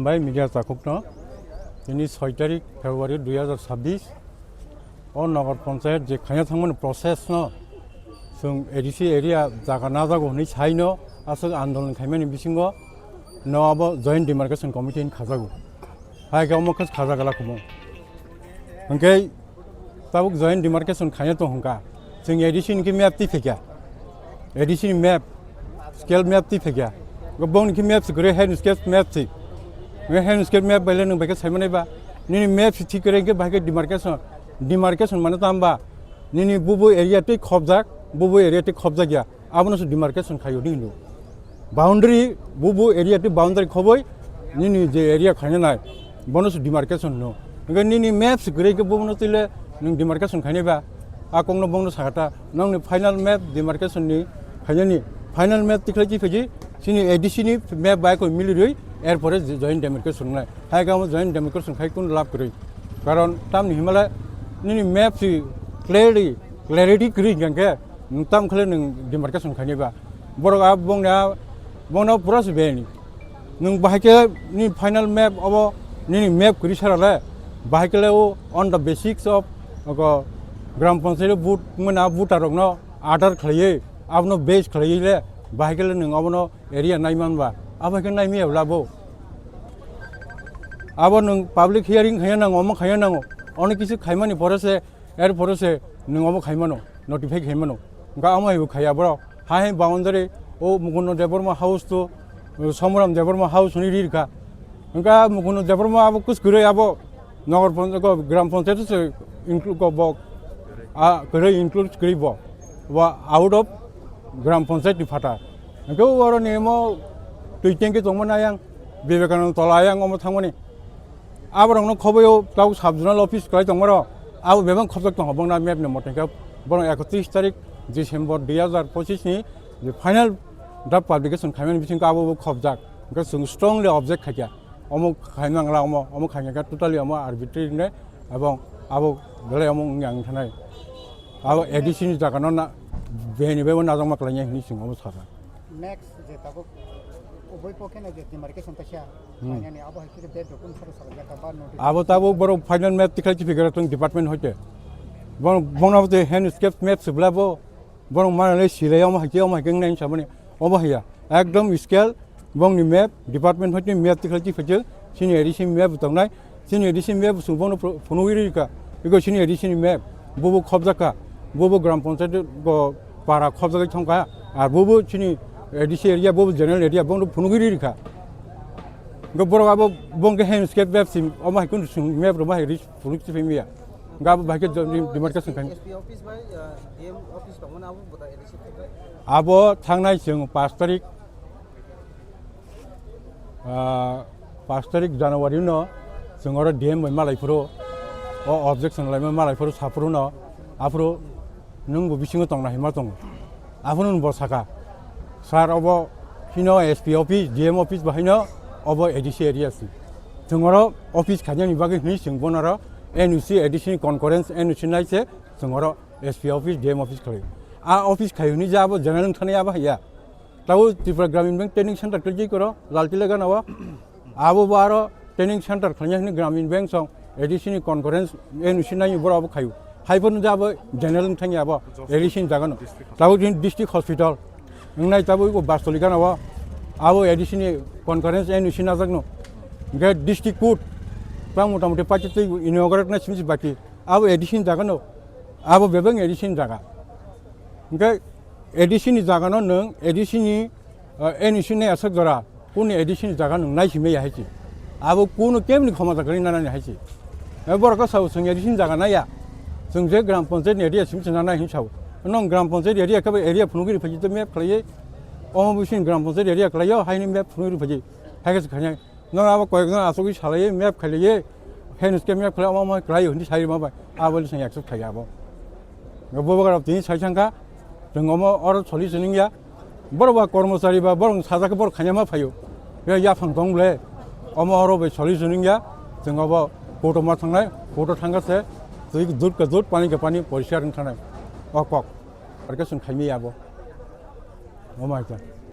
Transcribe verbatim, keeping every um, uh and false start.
Bai media takhukno, tini soi tarik February dui hazar sabbish, o Nagar Panchayat je khaina thangmani process no, chwng A D C area jaga najago hwnwi saino, aswk andolon khaimani bisingo no abo Joint Demarcation Committee hin khajago. Hai khe omo khe khajagala kumo. Hwnkhe tabuk joint demarcation khaina tong hwnkha. Chwng A D C ni khe map twi phaikha. A D C ni map, scale map twi phaikha. Bo bongni khe map se kwrwi, hand scale map se. Nge hand scale map bai le nwng bai khe sai manai ba. Nini map se thik kwrwi khe bai khe demarcation. Demarcation mane tamo ba? Nini bubu area twi khobjak, bubu area twi khobjak ya. Abono se demarcation khaio di hindu. Boundary, bubu area twi boundary khoboi, nini je area khaina nai, bono se demarcation no. Hwnkhe nini map se kwrwi khe bubuno twi le nwng demarcation khainai ba, a kokno bongno sakha ta, nongni final map demarcation ni khainani, final map tikhlai chi phaji, chini A D C ni map bai koi milirwi, erpore je joint demarcation nai. Hai kamo joint demarcation khai kun lab kwrwi. Karon tamni himale nini map se clearly, clarity kwrwi hwnkhe, nwng tam khle nwng demarcation khainai ba. Borok a bongni a, bongni a pura se beni. Nwng bahai khe ni final map obo nini map kwrwi sara le, bahai khe le o on the basics of ogo gram panchayat vote mane a voter rokno order khlaiwi, abono base khlaiwi le, bahai khe le nwng obono area nai man ba. Abo hai khe nai maya labo. Abo nwng public hearing khaina nango, omo khaina nango. Ono kisu khaimani pore se, er pore se nwng omo khaimano, notify khaimano. Hwnkhe omo hai bo khaiya borok. Hai hai boundary, o Mukundu Debbarma house to, o Somoram Debbarma house hwnwi ri rwkha. Hwnkhe Mukundu Debbarma abo kus kwrwi abo Nagar Panchayat, gram panchayat se include ko bo, a, kwrwi include kwrwi bo. Bo out of gram panchayat ni phatar. Hwnkhe oro ni emo twi tanki tongmani ayang, Vivekananda Tola ayang omo thangmani. Aborokno khoboio tabuk sub zonal office kwlai tongmaro, abo bebak khobjak tongo, bongna map ni moto khe borok ekotris tarik December dui hazar pochis ni je final draft publication khaimani bisingkhe abo bo khobjak. Hwnkhe chwng strongly object khaikha, omo khaimangla omo, omo khaikha totally omo arbitrary ne, ebong abo belai omo wngya wngthanai. Abo A D C ni jaga no na, beni bai bo najakma kwlainai hinwi chwng omo sajak. Next je tabuk ubui pokhe no je demarcation kaisa Hmm. Khainani abo hai khe be document sabo salajak ba notice. Abo tabuk borok final map tikhlai tiphikra tong department hoite. Borok bono te hand sketch map sibla bo borok mana le silai omo hai khe omo hai khe nai sabani omo haiya. Ekdom scale bongni map department hoite map tikhlai tiphikhe sini A D C map tongnai. Chini A D C map bo chwng bono phunugwi rikha. Eko chini A D C ni map, bobo khobjakha, bobo gram panchayat go para khobjagwi thangkha, ar bobo chini A D C area, bobo general area, bono phunugwi rikha. Go borok abo bongke hand sketch map sim, omo hai kun sung map roma hai ris phunuk si phimya. Gabo bahai ke demarcation khan. S P office bai, uh, D M office tongmani abo bota A D C phai. Abo thangnai chwng pash tarik Ah, pash tarik January no chwng oro D M bai malai phuru, o objection laima malai phuru saphuru no, aphuru nwng bo bisingo tongna hima tongo. Aphuru bo saka, "Sir, obo hino S P office, D M office bahai no, obo A D C area si." Chwng oro office khainani bagwi hwnwi chwng bono oro N O C, A D C ni concurrence N O C nai se chwng oro S P office, D M office khlai. A office khai hwnwi je abo general wngthani abo haiya. Tabuk Tripura Gramin Bank training center twijwi koro, Laltila gana o. Abo bo aro training center khlaina hwnwi Gramin Bank song A D C ni concurrence N O C nai borok abo khayu. Hai phano je abo general wng thangya abo A D C ni jaga no. Tabuk chini district hospital. Wngnai tabuk iko Bastoli gana o. Abo A D C ni concurrence N O C najak no. Hwnkhe district court. Tang mota moti pachi twi inaugurate na simi baki. Abo A D C ni jaga no. Abo bebak A D C ni jaga. Hwnkhe A D C ni jaga no nwng A D C ni, ah, N O C nai aswk jora, kunu A D C ni jaga nwng nai simi ya hai se. Abo kunu kebni khoma jaga nai nani hai se. Eh, borok ka sao chwng A D C ni jaga nai ya. Chwng je gram panchayat ni area simi chwng nai hin sao. Nwng gram panchayat area khe area phunugwi riphaji to map khlaiwi. Omo bising gram panchayat area khlaio, haini map phunugwi riphaji. Hai khe se khainai. Nono abo koyekjon asogwi salaiwi map khailaiwi, henske map khlai omo omo khlai hwnwi sai rwma bai, abo le chwng accept khlaiya abo. Bo bogra tini sai thangkha, chwng omo oro solution wngya. Borok ba kormochari ba borok sajak borok khaina ma phaio. Be yaphang tong ble, omo oro bai solution wngya, chwng obo court o ma thangnai, court o thangkha se, twi dud ka dud, pani ka pani, poriskar wng thanai. O kok, ar khe chwng khaimaya abo. Omo hai khe.